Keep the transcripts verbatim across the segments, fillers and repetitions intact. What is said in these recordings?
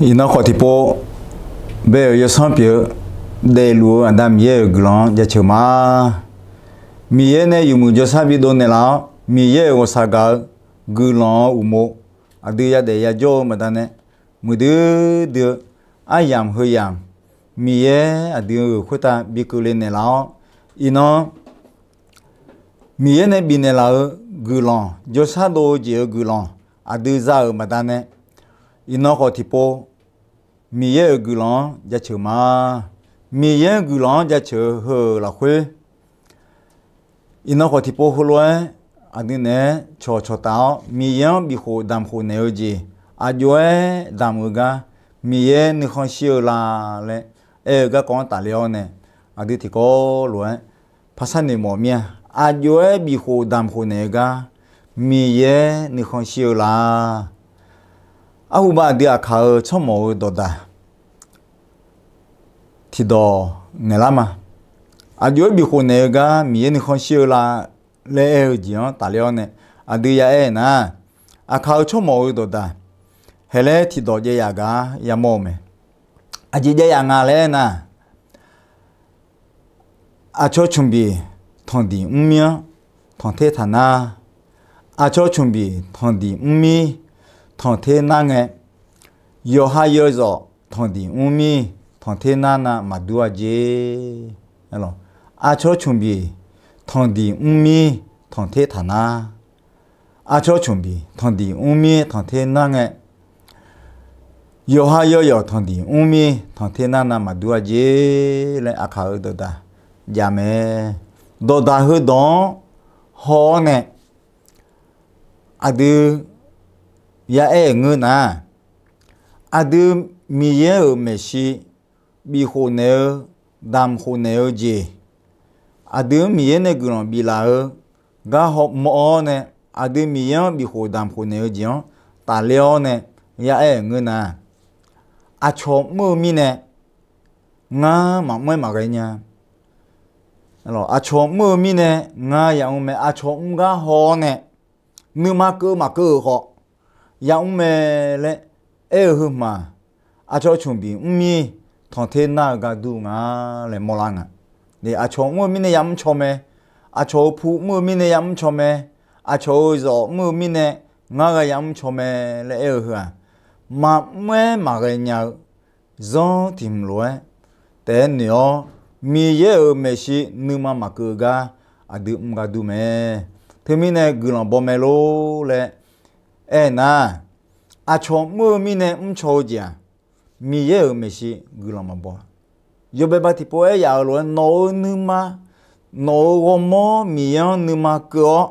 Iqnan khawf tiqpov, bae-euq yawsanr pyeuf-eu, daefluf-eu Aqda Miqyaer-euq guiqlanq-anr jaceuq ma. Miqyaer nae yawmuiq jawrshar bidov naeqlaf-awr, Miqyaer-euq ghawqshaq gaq-eu guiqlanq-euq uqmov, aqdui yadaef yajawr-eu baqdanae, muiqdui dui-eu aryamq heu yamq, Miqyaer aqdui-euq khoertav bi keuvle naeqlaf-awr, iqnan Miqyaer nae bifnaeq laf-euq guiqlanq, jawrshar dov-eu jeq-euq guiqlanq aqdui za-euq baqdanae, iqnan khawf tiqpov Miqyaer-euq guiqlanq-anr jaceuq ma. Miqyaer-euq guiqlanq-anr jaceuq-eu heu-euq lafkhoer, iqnan khawf tiqpov heulof-aer aqdui naeq-aer cawqcawq taf-awr, Miqyaer-anr bifkhof damq khof naeq-eu jeq, aqjox-aer damq-eu gar Miqyaer nuikhanr shir-eu la laer aer-eu garkawv-anr tafler-awr nae, aqdui tiqkawv lof-aer paqsar noeqmawf mir-a. Aqjox-aer bifkhof damq khof naeq-eu gar Miqyaer nuikhanr shir-eu la. Arhuba aqdui aqkaq-euq tsawrmawf-eu dawqdaq tiqdawq ngaeqlar ma. Aqjox-aer bifkhof naeq-eu gar Miqyaer nuikhanr shir-eu la laer aer-eu jeq-anr tafler-awr nae, aqdui ya aer nar, aqkaq-euq tsawrmawf-eu dawqdaq haeq laer tiqdawq jaev yaf gar yamawr-eu mae. Aqjeq jaev yaf nga laer aer nar, aqcawq cmqbif tanqdiq mrmir-anr tanqter taq nar, aqcawq cmqbif tanqdiq mrmir tanqter nar ngae, yawqha yawzawq tanqdiq mrmir tanqter nar nav maqdur-a jer. Aqcawq cmqbif tanqdiq mrmir tanqter taq nar, aqcawq cmqbif tanqdiq mrmir tanqter nar ngae, yawqha yawzawq tanqdiq mrmir tanqter nar nav maqdur-a jer laer aqkaq-euq dawqdaq jav mae. Dawqdaq heudawq-anr haw-awr nae, aqdui ya aer-eu ngeur nar, aqdui Miqyaer-euq maeqshi bifkhof naeq-eu, damq khof naeq-eu jeq, aqdui-anr Miqyaer nae guiqlanq biflaf-eu gar hawmawr-awr nae, aqdui Miqyaer-anr bifkhof damq khof naeq-eu jeq-anr tafler-awr nae ya aer-euq ngeur nar, aqcawq mr-eu mirnae ngar maqmr-aer maqghae nya. Aqcawq mr-eu mirnae ngar yamr mae. Aqcawq mr gar haw-awr nae, nuima keuv maqkeuv-euq khawf yamr mae laer aer-eu heu hmq-aq, aqcawq cmqbif mrmir tanqter nar-eu gar dur nga laer mawrlar nga. Aqcawq mr-eu mirnae yamr caw mae. Aqcawq-euq pu mr-eu mirnae yamr caw mae. Aqcawq-euq zawq mr-eu mirnae ngar ghae yamr caw mae laer aer-eu heu-aq, maqmr-aer maqghae nya-eu zanr tiq hmq lof-aer taef-aer noeq-awr, Miqyaer-euq maeqshi nuima maqkeuv-eu gar aqdui mr gar dur mae. Teumirnae guiqlanq baw mae lor laer aer nar, aqcawq mr-eu mirnae mrcaw-eu jeq-aq, Miqyaer-euq maeqshi guiqlanq maqbaw-a. Yawbae bav tiqpov aer yaf-euq lof-aer, nawq-euq nuima, nawq-euq ghawrmawr Miqyaer-anr nuima keuv-awr,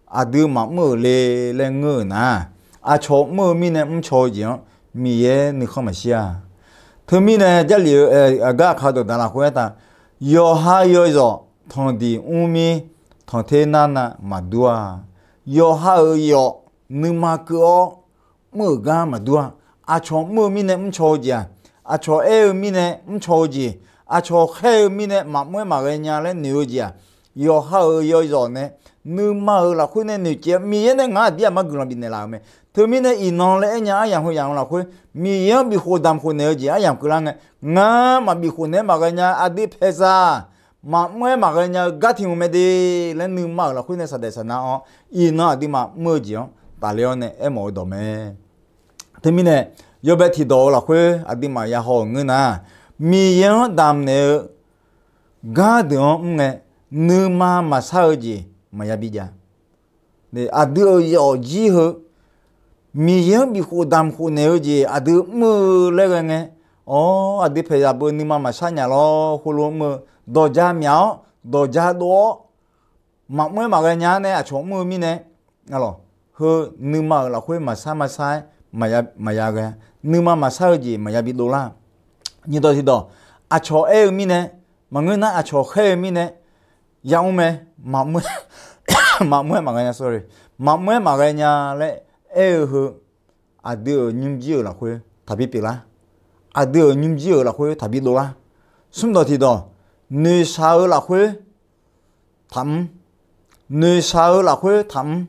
aqdui maqmr-euq le laer ngeur-euq nar, aqcawq mr-eu mirnae mrcaw-eu jeq-anr Miqyaer nuikhanr maqshir-a. Teumirnae Jarlif-eu aqgar aqkaq dawqdaq lafkhoer aertaq, yawqha yawzawq tanqdiq mrmir tanqter nar nav maqdur-a. Yawqha-euq yawf nuima keuv-awr mr-euq gar maqdur-a. Aqcawq mr-eu mirnae mrcaw-eu jeq-aq, aqcawq aer-eu mirnae mrcaw-eu jeq, aqcawq khaer-eu mirnae maqmr-aer maqghae nya laer noeq-eu jeq-aq, yawqha-euq yawzawq nae nuima-euq lafkhoer nae noeqcaev-awr, Miqyaer nae ngaq-anr aqdir aqmar guiqlanq bifnaeq laf-euq mae. Teumirnae iqnan laer aer nya aryamq heu yamq-eu lafkhoer, Miqyaer-anr bifkhof damq khof naeq-eu jeq aryamq keuvlar ngae, ngar maqbif khof naeq-aer maqghae nya, aqdui paeqzaq maqmr-aer maqghae nya-eu gar tiq hmq mae de laer nuima-euq lafkhoer nae saqdaef saqnar-awr, iqnan aqduimaf mr-eu jeq-anr tafler-awr nae aermawf-eu dawq mae. Teumirnae yawbae tiqdawq-eu lafkhoer aqduimaf yahaw-euq ngeur nar, Miqyaer-anr damq naeq-eu gardeuq-anr mr ngae, nuima maqsar-eu jeq maqya bijav. Aqdui-euq yawfjir heu Miqyaer-anr bifkhof damq khof naeq-eu jeq aqdui mr-eu laer ghae ngae, awr, aqdui paeqzaq beu nuima maqsar nya lawr, khoerlof mr-eu dawqja myaq-awr dawqja dov-awr maqmr-aer maqghae nya-ar nae aqcawq mr-eu mirnae, heu nuima-euq lafkhoer maqsar maqsar-aer maqya ghae, nuima maqsar-eu jeq maqya bidov lar. Nyiqdawq tiqdawq, aqcawq aer-eu mirnae, maqngeur nar aqcawq khaer-eu mirnae yamr mae, maqmr-aer maqghae nya, sorry, maqmr-aer maqghae nya laer aer-eu heu, aqdui-euq nymrjir-euq lafkhoer taqbi pyeuflar. Aqdui-euq nymrjir-euq lafkhoer taqbi dovlar. Smrdawq tiqdawq, noeqshaq-eu lafkhoer taqmr. Noeqshaq-eu lafkhoer taqmr.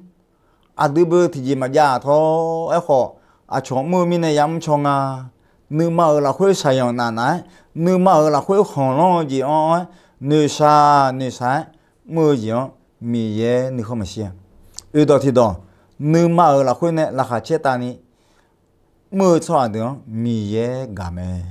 Aqdui beu tiqjeq maqjav-aq tawr. Aerkhawf, aqcawq mr-eu mirnae yamr caw nga. nuima-euq lafkhoer shaqyanq naf naf-aer, nuima-euq lafkhoer khanqlanr-eu jeq anr-aer, noeqshaq noeqshaq-aer mr-eu jeq-anr Miqyaer nuikhanr maqshir-a. Oeqdawq tiqdawq, nuima-euq lafkhoer nae laqkhaq caertavni mr-eu tsawrhaq deuq-anr Miqyaer gaq mae.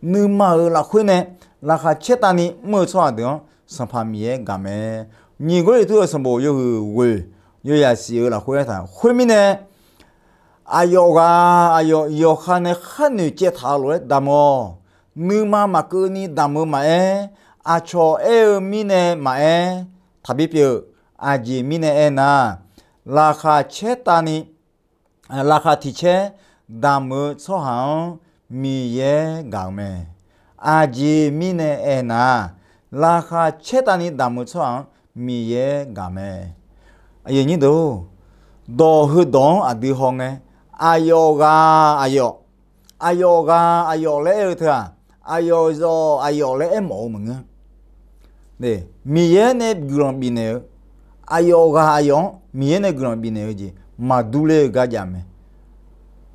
Nuima-euq lafkhoer nae laqkhaq caertavni mr-eu tsawrhaq deuq-anr Sanqpaq Miqyaer gaq mae. Nyiq Gawrliqtu-euq sanqbof yawhuiq ghoeq yawyaq shif-eu lafkhoer aertaq, khoermirnae, aqyawf ghaq aqyawf yawqha nae khar noeq caev taq-eu lof-aer damq-awq. Nuima maqkeuvni damq-eu maqaer, aqcawq aer-eu mirnae maqaer, taqbi pyeuf-eu. Aqjeq mirnae aernar, laqkhaq caertavni, laqkhaq tiq caer damq-eu tsawrhaq-anr Miqyaer gaq-euq mae. Aqjeq mirnae aernar, laqkhaq caertavni damq-eu tsawrhaq-anr Miqyaer gaq mae. Aqyuif aqnyir deuq, dawq heudawq-anr aqdui hawngae, aqyawf ghaq aqyawf, aqyawf ghaq aqyawf laer aer-eu teu-aq, aqyawf zawf aqyawf laer aermawf-eu maqngeur. Miqyaer nae guiqlanq bifnaeq-eu, aqyawf ghaq aqyawf-anr Miqyaer nae guiqlanq bifnaeq-eu jeq maqdur ler-eu gar jav mae.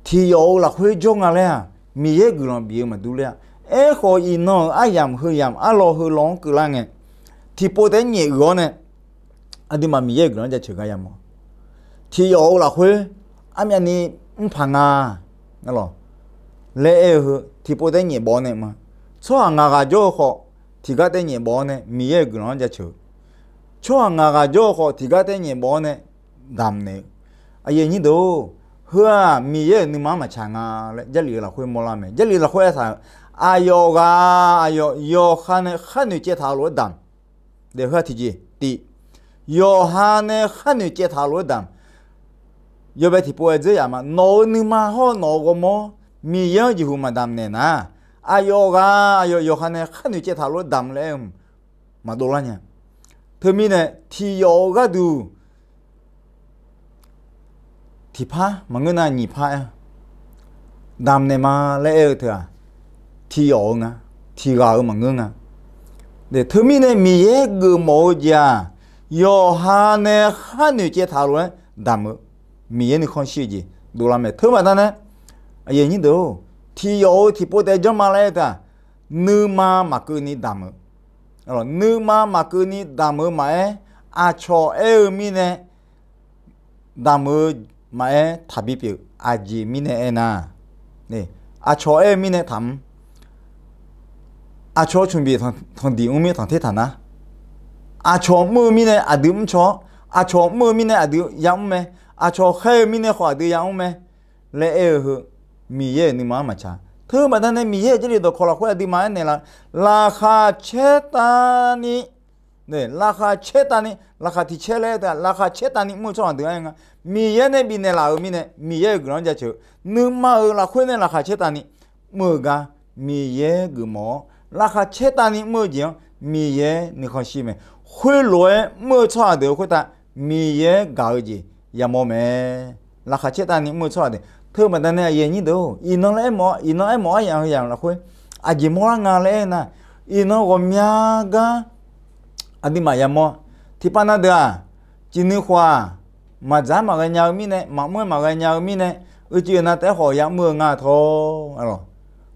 Tiq yawf-euq lafkhoer jawr nga laer-aq, Miqyaer guiqlanq bif-eu maqdur ler-a. Aerkhawf, iqnan-euq aryamq heuyamq arlawr heulawr-anr keuvlar ngae, tiqpov taef-aer nyaef uiq-awr nae, aqduimaf Miqyaer-euq guiqlanq-anr jaceuq gar yamawr. Tiq yawf-euq lafkhoer armyavni mrpaq nga laer aer-eu heu tiqpov taef-aer nyaef bawf-awr nae ma. Tsawrhaq ngaq ghaq jawr-eu khawf, tiqgar taef-aer nyaef bawf-awr nae Miqyaer-euq guiqlanq-anr jaceuq-eu. Tsawrhaq ngaq ghaq jawr-eu khawf, tiqgar taef-aer nyaef bawf-awr nae damq naeq-eu. Aqyuif aqnyir deuq-or, heu-aq Miqyaer-euq nuima-anr maqtsaq nga laer Jarlif-eu lafkhoer mawrlar mae. Jarlif lafkhoer aertaq-euq, aqyawf ghaq aqyawf yawqha nae khar noeqcaev taq-eu lof-aer damq. Daef heu-aq tiqjeq tif, yawqha nae khar noeqcaev taq-eu lof-aer damq. Yawbae tiqpov-aer dzeur yaf ma. Nawq-euq nuima hawr-eu nawq-euq ghawrmawr Miqyaer-anr jeqhuq maqdamq naeq nar, aqyawf ghaq aqyawf yawqha nae khar noeqcaev taq-eu lof-aer damq laer aer-eu maqdov lar nya. Teumirnae tiq yawf-euq gharduq tiqpar maqngeur nar nyiq par aer-a, damq naeq ma laer aer-eu teu-aq, tiq yawf-eu nga, tiq ghaq-euq maqngeur nga. Teumirnae Miqyaer geufmawf-eu jeq-aq, yawqha nae khar noeqcaev taq-eu lof-aer damq-eu, Miqyaer nuikhanr shir-eu jeq dovlar mae. Teubaqda nae, aqyuif aqnyir deuq-or, tiq yawf-eu tiqpov taef-aer janrma laer aer-eu teu-aq, nuima maqkeuvni damq-eu, nuima maqkeuvni damq-eu maqaer, aqcawq aer-eu mirnae damq-eu maqaer taqbi pyeuf. Aqjeq mirnae aernar, aqcawq aer-eu mirnae taqmr. Aqcawq tsmqbif tanqdiq mr mir tanqter taq nar, aqcawq mr-eu mirnae aqdui mrcaw-awr, aqcawq mr-eu mirnae aqdui yamr mae, aqcawq khaer-eu mirnae khawf aqdui yamr mae laer aer-eu heu, Miqyaer-euq nuima-anr maqtsaq. Teubaqda nae Miqyaer-euq Jarlif dawqkawq lafkhoer aqduimaf aernaeq laf, laqkhaq caertavni, laqkhaq caertavni, laqkhaq tiq caer laer aer-eu teu-aq, laqkhaq caertavni mr-eu tsawrhaq deuq-anr aer nga. Miqyaer nae bifnaeq laf-euq mirnae Miqyaer-euq guiqlanq-anr jaceuq-eu, nuima-euq lafkhoer nae laqkhaq caertavni mr-eu gar Miqyaer geufmawf-awr, laqkhaq caertavni mr-eu jeq-anr Miqyaer nuikhanr shir mae. Khoerlof-aer mr-eu tsawrhaq deuq-eu khoertav Miqyaer gaq-eu jeq yamawr mae. Laqkhaq caertavni mr-eu tsawrhaq deuq, teubaqda nae aqyuif aqnyir deuq-or, iqnan laer aermawf, iqnan aermawf aryamq heuyamq lafkhoer aqjeq mawrlar nga laer aer nar, iqnan ghawqmya gar aqduimaf yamawr-a. Tiqpav na deuq-aq, ciqnui khof-aq, maqdzaq-aer maqghae nya-eu mirnae, maqmr-aer maqghae nya-eu mirnae, uicuiv uiqnav taef-aer khawf yamr-eu nga tawr,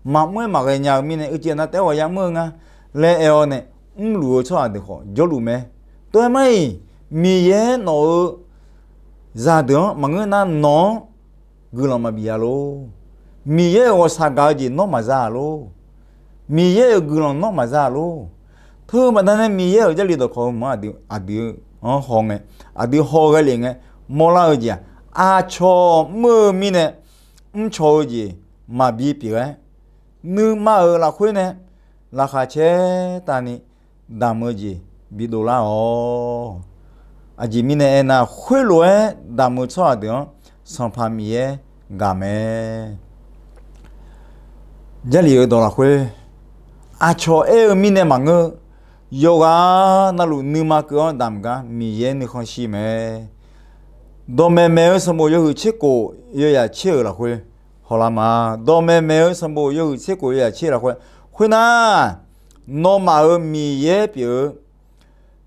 maqmr-aer maqghae nya-eu mirnae uicuiv uiqnav taef-aer khawf yamr-eu nga laer aer-awr nae, mrluf-eu tsawrhaq deuq khawf jawrluf mae. Tov-aer mar-iq, Miqyaer nawq-euq zaqdeuq-anr maqngeur nar nawq-anr guiqlanq maqbif-a lor. Miqyaer-euq ghawqshaq gaq-eu jeq nawr maqza-a lor. Miqyaer-euq guiqlanq nawr maqza-a lor. Teubaqda nae Miqyaer-euq Jarlif dawqkawq-eu mq-anr aqdui, aqdui-anr hawngae, aqdui haw ghae lef ngae mawrlar-eu jeq-aq, aqcawq mr-eu mirnae mrcaw-eu jeq maqbi pyeuf-aer, nuima-euq lafkhoer nae laqkhaq caertavni damq-eu jeq bidov lar-awq. Aqjeq mirnae aernar, khoerlof-aer damq-eu tsawrhaq deuq-anr Sanqpaq Miqyaer gaq mae. Jarlif-euq dawq lafkhoer, aqcawq aer-eu mirnae maqngeur-eu, yawqghaq navluf nuima keuv-awr damq gar Miqyaer nuikhanr shir mae. Dawqmaeq maeq-eu sanqbof yawhuiq tser kof yawyaq tser-euq lafkhoer hawlar ma. Dawqmaeq maeq-eu sanqbof yawhuiq tser kof yawyaq tser lafkhoer, khoernar, nawmaf-euq Miqyaer pyeuf-eu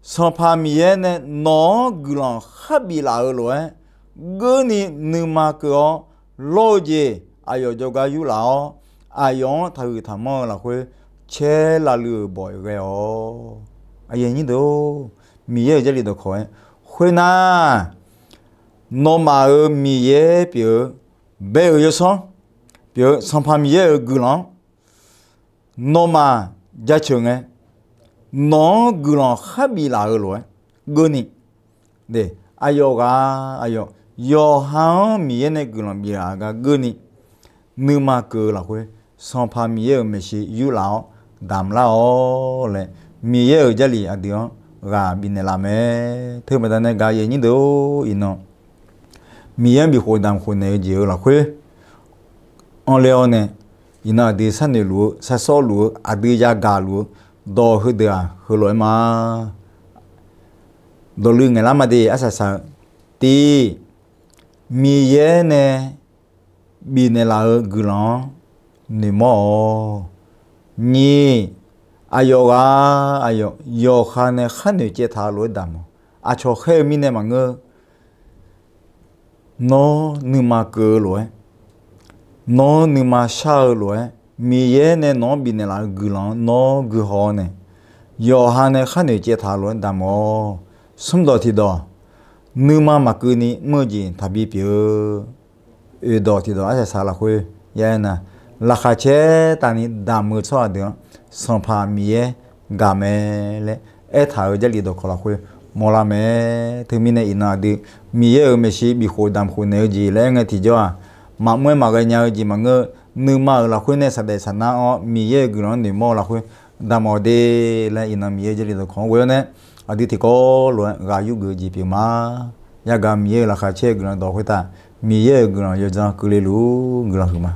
Sanqpaq Miqyaer nae nawq-anr guiqlanq kharbif laf-euq lof-aer, geurni nuima keuv-awr lawr-eu jeq aqyawf jawrgar yurlaf-awr, aqyawf-anr taqhuiq taqmanr-eu lafkhoer caer lavluiv-euq bawq ghae-awq. Aqyuif aqnyir deuq-or, Miqyaer-euq Jarlif dawqkawq-aer, khoernar, nawmaf-euq Miqyaer pyeuf-eu, bae-euq yawsanr pyeuf-eu Sanqpaq Miqyaer-euq guiqlanq-anr nawmaf jaceuq ngae, nawq-anr guiqlanq kharbif laf-eu lof-aer geuvni, aqyawf ghaq, aqyawf, yawqha-anr Miqyaer nae guiqlanq bif laf-eu gar geuvni, nuima keuv-eu lafkhoer Sanqpaq Miqyaer-euq maeqshi yurlaf-awr damq lar-awq laer, Miqyaer-euq Jarlif aqdui-anr ghaq bifnaeq laf mae. Teubaqda nae gaq aqyuif aqnyir deuq-or, iqnan Miqyaer-anr bifkhof damq khof naeq-eu jeq-euq lafkhoer anr ler-awr nae, iqnan aqdui sharnoeq luf-eu, sharsawr luf-eu, aqdui yagaq luf-eu dawq heudeuq-aq heulof-aer ma. Dawqluiv ngaeqlar ma de, arsaq saq-eu, tiq, Miqyaer nae bifnaeq laf-eu guiqlanq-anr noeqmawr-awq. Nyiq, aqyawf ghaq, aqyawf yawqha nae khar noeq caev taq-eu lof-aer damq-awq. Aqcawq khaer-eu mirnae maqngeur-eu, nawr nuima keuv-eu lof-aer, nawr nuima shar-eu lof-aer, Miqyaer nae nawq-anr bifnaeq laf-eu guiqlanq-anr nawr guihaw-awr nae, yawqha nae khar noeq caev taq-eu lof-aer damq-awq. Smrdawq tiqdawq, nuima maqkeuv ni mr-eu jeq taqbi pyeuf-eu. Oeqdawq tiqdawq arsaq saq lafkhoer ya aernar, laqkhaq caer tavni damq-eu tsawrhaq deuq-anr Sanqpaq Miqyaer gaq mae laer aertaq-euq Jarlif dawqkawq lafkhoer mawrlar mae. Teumirnae iqnan aqdui Miqyaer-euq maeqshi bifkhof damq khof naeq-eu jeq laer aer ngae tiqjawr-aq, maqmr-aer maqghae nya-eu jeq maqngeur-eu, nuima-euq lafkhoer nae saqdaef saqnar-awr Miqyaer-euq guiqlanq-anr noeqmawr-eu lafkhoer damq-awq de laer iqnan Miqyaer Jarlif dawqkawq-anr ghoe-awr nae, aqdui tiqkawv lof-aer ghaq yurgeuf-eu jeq pyeuf ma. Yagaq Miqyaer-euq laqkhaq caer-eu guiqlanq dawq khoertav, Miqyaer-euq guiqlanq yawdzan keuvle luf-ur guiqlanq huiq ma.